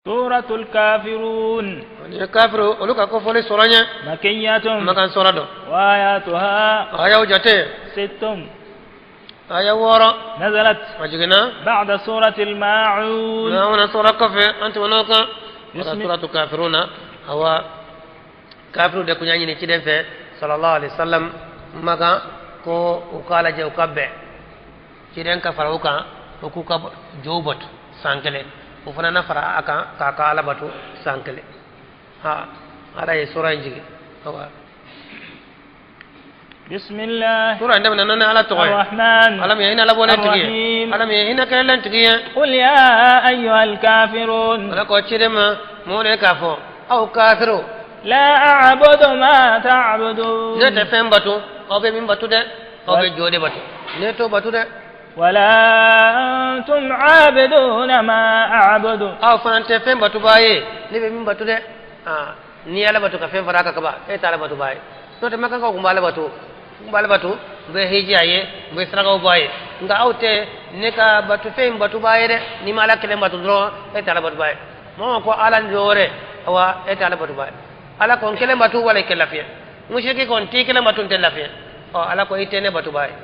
Suratul kafirun. Nin ye kafiru olu ka kofɔli sura ye. Makiyatun. Makan sura don. Wa ayatuha. Ayaw jate. Sittun. Aya 6. Nazalat. A jiginna. Ba'da suratil ma'un. Mauna sura kɔfɛ an tɛmɛn'o kan. Suratul kafiruna awa kafiru de kun y'a ɲini ciden fɛ sallallahu alaihi wasallam Makan ko u k'a lajɛ u ka bɛn ciden ka fara u kan u k'u ka jow bato san kelen u fana na fara a kan k'a ka ala bato san kelen ha ala ye sura in jigin awa. Bismillah. Sura in daminɛna ni ala tɔgɔ ye. Arrahman. Ala min ye hinɛ labɔlen tigi ye, ala min ye hinɛ kɛlen tigi ye. Qul ya ayyuhal kafirun. Ala ko ciden ma mɔgɔw de k'a fɔ aw kafiru. La a'budu ma ta'budun. Ne tɛ fɛn bato aw bɛ min bato dɛ. Aw bɛ jo de bato, ne t'o bato dɛ. Wala antum abiduna ma a'budu. Aw fana tɛ fɛn batobaa ye ne bɛ min bato dɛ. Aa n'i y'ala bato ka fɛn fara a kan kaban, e tɛ ala batobaa ye. N'o tɛ makankaw tun b'ala bato, u b'ala bato, u bɛ hiji a ye, u bɛ sarakaw bɔ a ye, nka aw tɛ ne ka bato fɛn in batobaa ye dɛ. N'i ma ala kelen bato dɔrɔn, e tɛ ala batobaa ye. Mɔgɔ ko ala ni dɔ wɛrɛ, awa e tɛ ala batobaa ye. Ala ko n kelen bato wala i kɛ lafiya. Musiriki ko n t'i kelen bato, n tɛ lafiya. Ɔ ala ko i tɛ ne batobaa ye,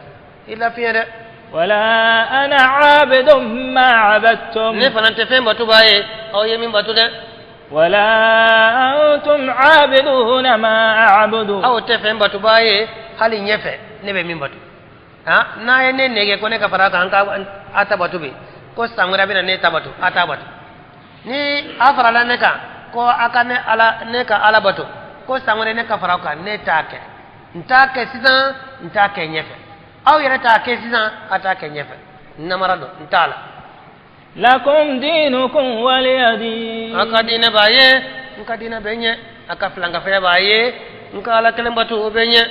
i lafiya dɛ. Wala ana abidun ma abadtum. Ne fana tɛ fɛn batobaa ye aw ye min bato dɛ. Wala antum abiduna ma a'budu. Aw tɛ fɛn batobaa ye hali ɲɛfɛ ne bɛ min bato. Ha n'a ye ne nɛgɛ ko ne ka fara a kan an ka a ta bato bi ko san wɛrɛ bɛ na ne ta bato, a t'a bato. Ni a farala ne kan ko a ka ne ala ne ka ala bato ko san wɛrɛ ne ka fara aw kan, ne t'a kɛ. N t'a kɛ sisan, n t'a kɛ ɲɛfɛ. Aw yɛrɛ t'a kɛ sisan, a t'a kɛ ɲɛfɛ. Namara don, n t'a la. Lakum dinukum waliya din. A ka diinɛ b'a ye, n ka diinɛ bɛ ɲɛ. A ka filankafaya b'a ye, n ka ala kelen bato o bɛ ɲɛ.